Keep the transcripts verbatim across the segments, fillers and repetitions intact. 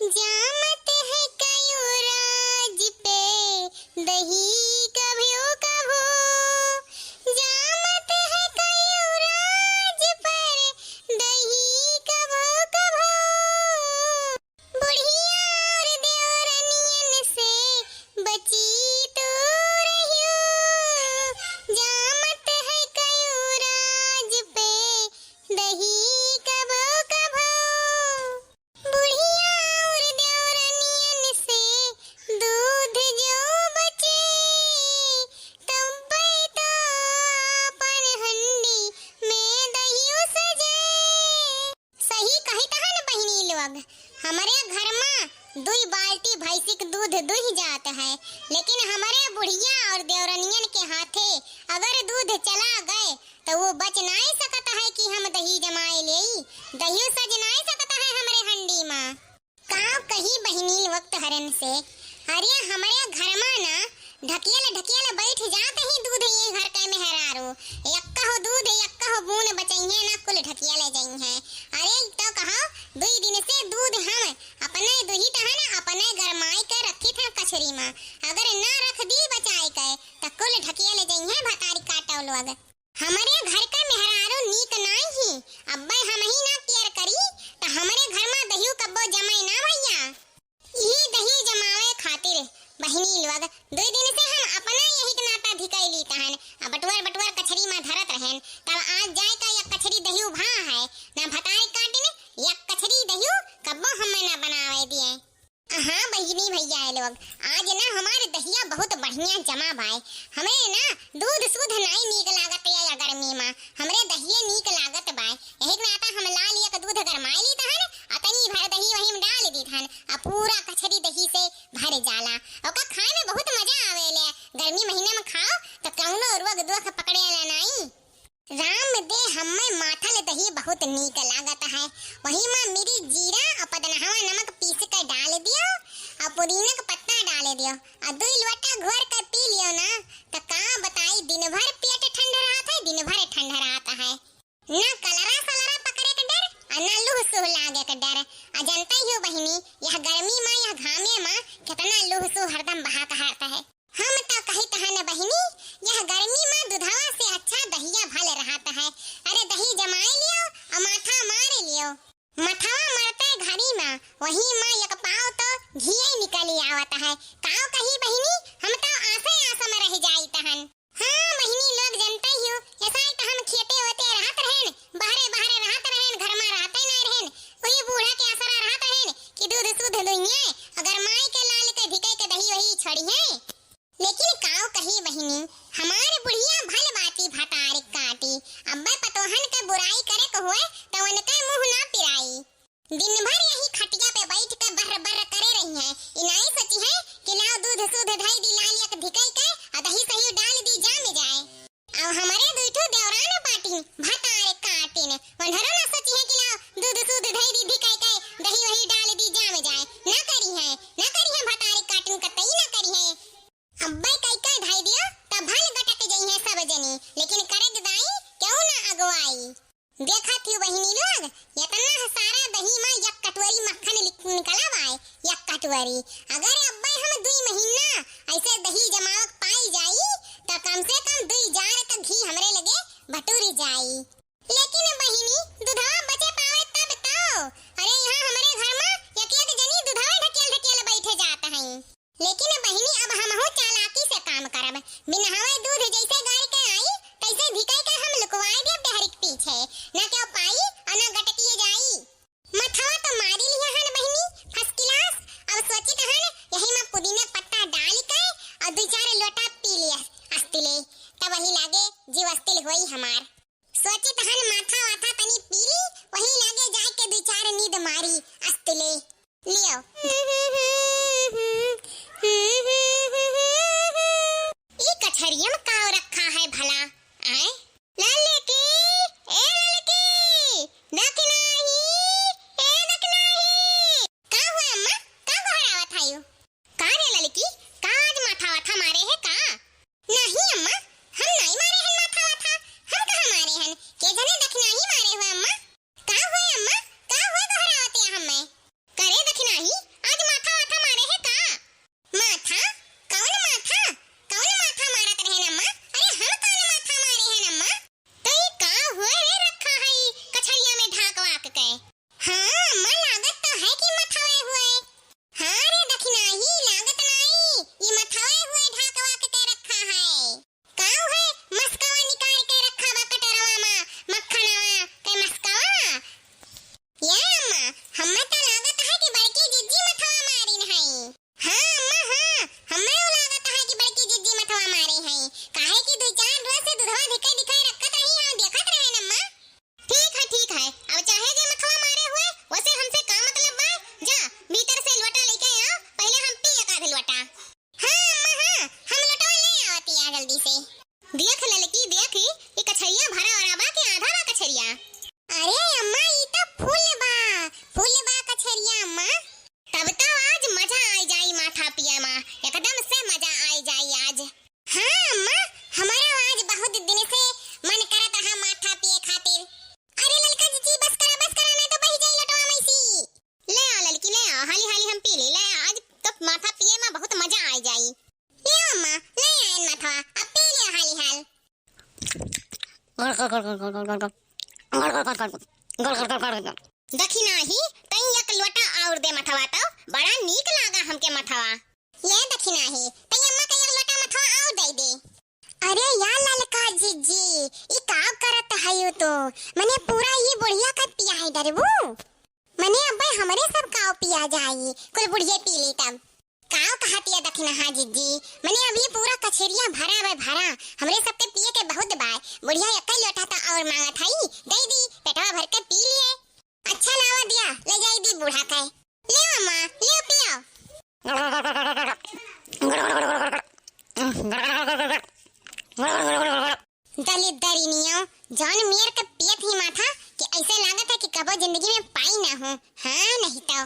जामत है कयो राज पे दही कभ्यो कभो, जामत है कयो राज पर दही कभो कभो। बुढ़िया और देवरनियन से बची तो रह्यो, जामत है कयो राज पे दही कभो कभो। बुढ़िया और देवरनियन से दूध जो बचे, तब्बे तो आपन हंडी में दहियो सजे। सही कहित हन बहिनी लोग, हमरे घर मा दुई बाल्टी भैंसी के दूध दुहि जात है, लेकिन हमरे बुढ़िया और देवरनियन के हाथे अगर दूध चला गए, त वो बच नाई सकत है कि हम दही जमाए लेई, दहियो सज नाई सकत है हमरे हंडी मा। का कही बहिनी लोग तोहरन से, अरे हमरे घर मा ना ढकियल ढकियल बैठ जात ही दूध ये घर के मेहरारू, यक्का हो दूध यक्का हो बून बचइहे ना, कुल ढकियल जइहे। अरे तो कहो, दुई दिन से दूध हम अपने दुहित हन, अपने गरमाई के रखित हन कछरी मा, अगर ना रख दी बचाई के, त कुल ढकियल जइहे भतारी काटो लोग। हमरे घर के मेहरारू नीक नाई ही, अब्बे हमही ना केयर करी, त हमरे घर मा दहियो कब्बो जमे ना भैया। ई दही जमावे खातिर बहिनी लोग दुई दिन से हम अपना यही के नाता धिकैली तहन, आ बटुअर बटुअर कछरी मा धरत रहन, तब आज जाए का एक कछरी दहियो भा है, ना भतारी काटिन, एक कछरी दहियो कब्बो हमें ना बनावे दिए। हाँ बहिनी भैया ए लोग, आज ना हमार दहिया बहुत बढ़िया जमा बाय। हमरे ना दूध सूध नाई नीक लागत या, या गर्मी मा, हमरे दहिये नीक लागत बाय। यही के नाता हम लाल एक दूध गरमाई ली तहन, अतनी भर दही वही में डाल दी तहन, आ पूरा कछरी दही से भर जाला। ओका खाए में बहुत मजा आवेले। गर्मी महीना में खाओ तो कौनो रोग दोख पकड़े वाला नाई। राम दे हम्मे माठल दही बहुत नीक लागत है। वही मा मिरी जीरा और पदनहवा नमक पीस के डाल दियो और पुदीना के पत्ता डाल दियो और दुई लोटा घोर के पी लियो ना, तो का बताई, दिन भर पेट ठंड रहत है, दिन भर ठंड रहत है। ना कलरा सलरा पकड़े के डर और ना लूह सुह लागे के डर। आ जनते ही हो बहिनी, यह गर्मी मा, यह घामे मा कितना लूह सुह हरदम बहा कहत है। हम त कहित हन बहिनी, यह गर्मी मा दुधवा से अच्छा दहिया भल रहत है। अरे दही जमाए लियो और माठा मार लियो। मठवा मरते घरी मा वही मा एक पाव तो घिये निकली आवत है। काव कही बहिनी, हम तो आसे आस में रह जाइत हन। हाँ बहिनी लोग जनते ही हो, ऐसा ही तो हम खेते होते रहत रहन, बहरे बहरे रहत रहन, घर मा रहते नहीं रहन। वही बूढ़ा के असरा रहत रहन कि दूध सुध दुहिए, अगर माई के लाल के धिके के दही वही छोड़िए। लेकिन काव कही बहिनी, हमार बुढ़िया भल बाटी भतार काटी, अब्बे पतोहन के बुराई करे के होए, त उनके मुँह ना पिराई। दिन भर यही खटिया पे बैठ के बर्र बर्र करे रही हैं, इनाई सोची है कि लाओ दूध सूध धई दी लाल एक धिकई के, आ दही सही डाल दी जाम जाए। अब हमारे दुई ठो देवरान बाटिन, भतार काटिन, वंढरो ना सोची है कि लाओ दूध सूध धई दी धिकई के, दही वही डाल दी जाम जाए। ना करी है, ना करी है भतार काटिन, कतई ना करी है। अब्बे कई कई धाई दियो, तब भल गटक जइहें सब जनी, लेकिन करग दाई केहू ना अगुवाई। देखत ही बहिनी लोग, इतना सारा दही मा एक कटोरी मक्खन लिक-, निकला बाय, एक कटोरी। अगर अब्बे हम दुई महीना ऐसे दही जमावक पाई जाई, त कम से कम दुई जार त घी हमरे लगे बटुरी जाई। लेकिन बहिनी, दुधवा बचे पावे तब तो। अरे यहाँ हमरे घर मा एक एक जनी दुधवा ढकेल ढकेल बैठे जात हैं। लेकिन बहिनी, अब हमहू चालाकी से काम करब। बिनहवे दूध जैसे गाय के आई, तैसे धिकई के हम लुकवाए देब डेहरी के पीछे। ना केहू पाई और ना गटकिए जाई। मथवा तो मारी लिया हन बहिनी, first class। अब सोचित हन, यही मा पुदीना के पत्ता डाल के और दुई चार लोटा पी लिया अस्तिले, तब वही लागे जीव अस्तिल होई हमार। सोचित हन माथा वाथा तनी पीरी, वही लागे जाए के दुई चार नींद मारी, अस्तिले। लियो। ई कछरियम काव रखा है भला? आए? ललकी, ए ललकी, दखनाही, ए दखनाही। का हुआ अम्मा? का गोहरावत हयू? का रे ललकी, का आज माथा वाथा मारे है का? नहीं अम्मा, हम नाई मारे हन माथा वाथा, हम कहाँ मारे हन? के जने दखनाही मारे हुए अम्मा। का हुए अम्मा, का हुए गोहरावत या हम्मे? करे दखनाही, हाली हाली हम पी ली। ले, आज तो माथा पिए मा बहुत मजा आइ जाई। ले अम्मा, ले आयन माथा, अब पी लियो हाली हाल। दखिनाही, तई एक लोटा और दे मथवा, तो बड़ा नीक लागा हमके मथवा। ये दखिनाही, तई अम्मा के एक लोटा मथवा और दे दे। अरे या ललका जिज्जी, ई का करत हयू तू? मने पूरा ई बुढ़िया का पियाइ डरबू? मने अब्बे हमरे सब काव पिया जाई, कुल बुढ़िया पी ली तब। काव कहतिया दखिनाहा जिज्जी, मने अभी पूरा कछेरिया भरा बा भरा, हमरे सबके पिए के बहुत बाय। बुढ़िया एक्कै लोटा त और मांगत हई, दे दी, पेटवा भर के पी लिए। अच्छा लावा दिया, ले जाई दी बूढ़ा के। ले अम्मा, ले पियो। दलिद्दरिनियो, जौन मेर के पियत ही माथा कि ऐसे लागत है कि कबो जिंदगी में पाई ना हो। हाँ, नहीं तो।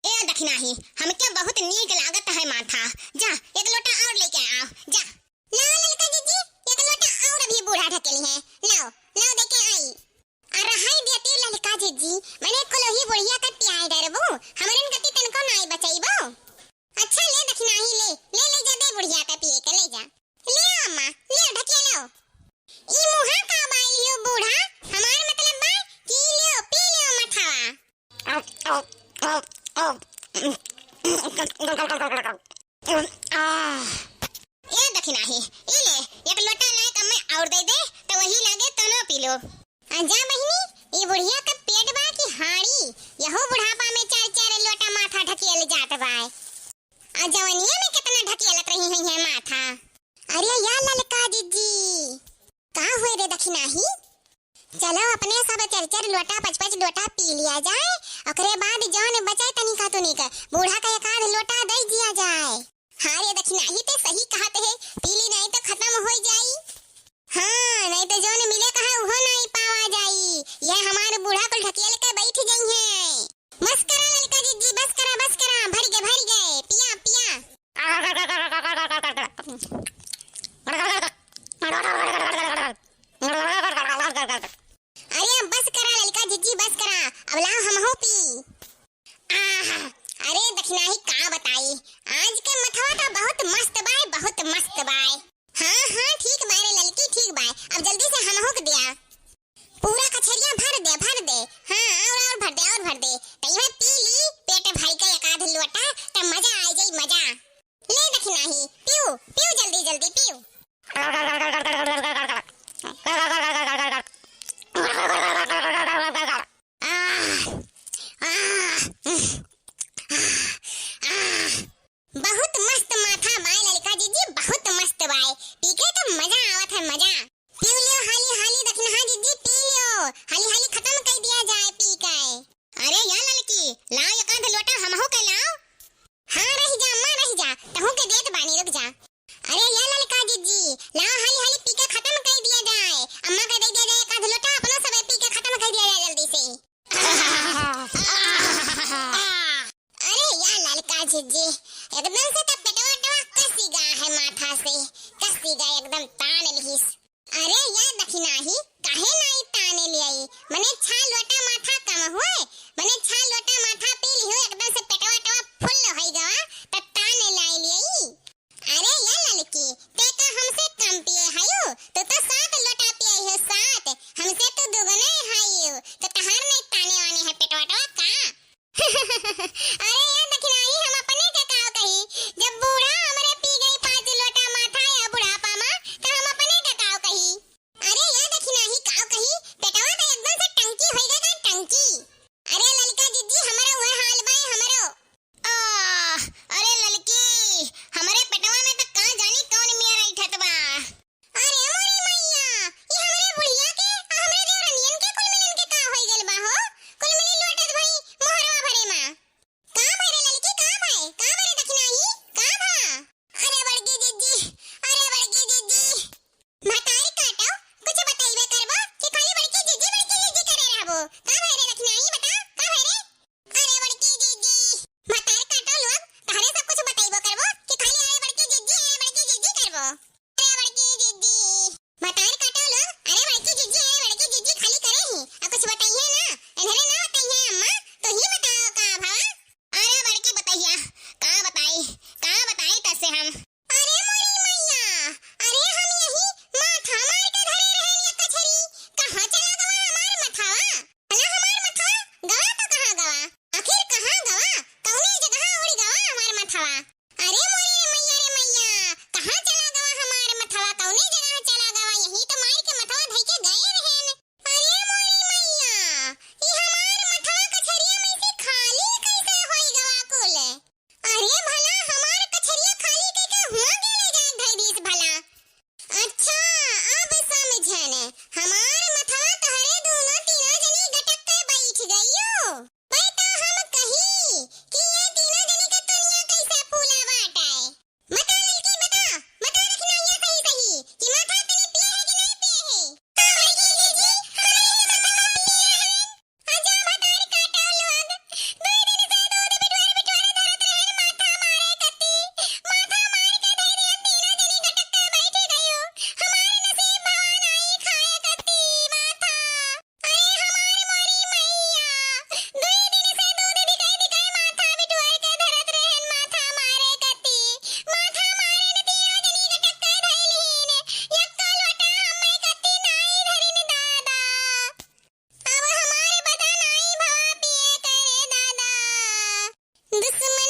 ए दखिनाही, हमके बहुत नीक लागत है माथा। जा, एक लोटा और लेके आओ, जा। लाओ ललका जिज्जी, एक लोटा और अभी बूढ़ा ढकेली है। लाओ, लाओ देके आई। अरे हाय देती ललका जिज्जी, मने कुलही बुढ़िया का पियाए डरबू, हमरन गति तनको नाई बचइबो। अच्छा ले दखिनाही ले, ले, ले जा दे बुढ़िया का पिए के ले जा। ले अम्मा, ले ढकिया लो। ई मुहा का बाई लियो बूढ़ा, हमार मतलब बा कि लियो, पी लियो मथवा। ए दखिनाही, ई ले, एक लोटा लायक अम्मे और दे दे, तो वही लागे तनो पी लो। आ जा बहिनी, ई बुढ़िया के पेट बा कि हाड़ी, यहो बुढ़ापा में चार चार लोटा माथा ढकियल जात बाय। आ जवनिया में कितना ढकियलत रही है, है माथा। अरे या ललका जिज्जी, का हुए रे दखिनाही? चलो अपने सब चार चार लोटा, पाँच पाँच लोटा पी लिया जाए, ओकरे बाद जौन बचे तनिका तुनिक बूढ़ा का एक आध लोटा दे दिया जाए। हाँ रे दखिनाही, ते सही कहत है, पी ली नहीं तो खत्म हो जाई। हाँ, नहीं तो जौन मिले कहा उहो नहीं पावा जाई। ये हमार बूढ़ा कुल ढकेल के बैठ जाई है। बस करा ललका जिज्जी, बस करा, बस करा, भर गए, भर गए, पिया, पिया। अरे अब बस करा ललका जिज्जी, बस करा, अब लाओ हमहू पी। आहा, अरे दखिनाही का बताई, आज के मथवा तो बहुत मस्त बाय, बहुत मस्त बाय। हाँ, हाँ, ठीक बाय रे ललकी, ठीक बाय, अब जल्दी से हमहू के दिया। पूरा कछेरिया भर दे, भर दे। हाँ, और, और भर दे, और भर दे। तइमे पी ली, पेट भर के एक आध लोटा, तब मजा आ जाई, मजा। ले दखिनाही, पियो, पियो जल्दी, जल्दी पियो। आह, आह, आह, आह। बहुत मस्त माथा बाय ललका जिज्जी, बहुत मस्त बाय। पी के तो मजा आवत है, मजा। पी लियो हाली हाली दखिनाहा जिज्जी, पी लियो। हाली हाली खत्म कर दिया जाए पी के। अरे या ललकी, लाओ एक आध लोटा हमहू के लाओ। हाँ रह जा अम्मा, रह जा, तहू के देत बानी, रुक जा। अरे या ललका जिज्जी, लाओ हाली हाली पी के खत्म कर दिया जाए। अम्मा के दे दिया जाए एक आध लोटा, अपनो सबे पी के खत्म कर दिया जाए जल्दी से। अरे या ललका जिज्जी, एकदम से तो पेटवा वेटवा कसी गा है माथा से, कसी गा एकदम तान लिहिस। अरे या दखिनाही, काहे नाई ताने लियाई? मने छा लोटा माथा कम हुए, मने छा लोटा माथा पी लिहु, एकदम से पेटवा वेटवा फुल होई गवा, त ताने लाई लियाई। अरे या ललकी, ते का हमसे कम पिए हयू? तू तो सात लोटा पिए हो, सात। हमसे तू दुगने हयू, तो तहार नहीं ताने वाने है पेटवा वेटवा का? अरे या दखिनाही, हम अपने के काव कही, जब बूढ़ा हमरे पी गई पाँच लोटा माथा या बुढ़ापा मा, तो हम अपने के काव कही? अरे या दखिनाही, काव कही, पेटवा तो एकदम से टंकी होई गई का, टंकी। गवा तो कहाँ गवा? आखिर कहाँ गवा? कौने जगह उड़ी गवा हमार मथवा? अरे मोरी रे मैया रे मैया, कहाँ चला गवा हमार मथवा? कौने जगह चला गवा? यही तो मार के मथवा धई के गए रहेन। अरे मोरी मैया, ई हमार मथवा कछरिया में से खाली कैसे होई गवा कुल? अरे भला हमार कछरिया खाली कइके हुआं के ले जाए धई दीस भला? अच्छा, अब समझन। हमार मथवा तहरे दूनो तीनो जनी गटक के बैठ गइयो। पै तो हम कही कि ये तीनो जनी के कनिया कैसे फूला बाटे। बता ललकी, बता, बता रखनैया सही सही कि माथा तनी पिए है कि नहीं पिए है? हाँ, बड़की जीजी, हमारे ही माथा पिए है। आजा भतार काटा लोग, दुई दिन से दूध बिटोर बिटोर धरत रहन माथा मारे कत्ती, माथा मार के धई दिहन तीनो जनी गटक के बैठ गयो। हमार नसीब भवा नाई खाए कत्ती माथा। अरे हमार मोरी मैया, दुई दिन से दूध दिखाई दिखाई माथा बिटुआई के धरत रहन, माथा मारे कत्ती, माथा मारे न तीनो जनी गटक के धइलिन, यक्को लोटा हम्मे कत्ती नाई धरिन दादा। अब हमार बदा नाई भवा पिए करे दादा। दुश्मन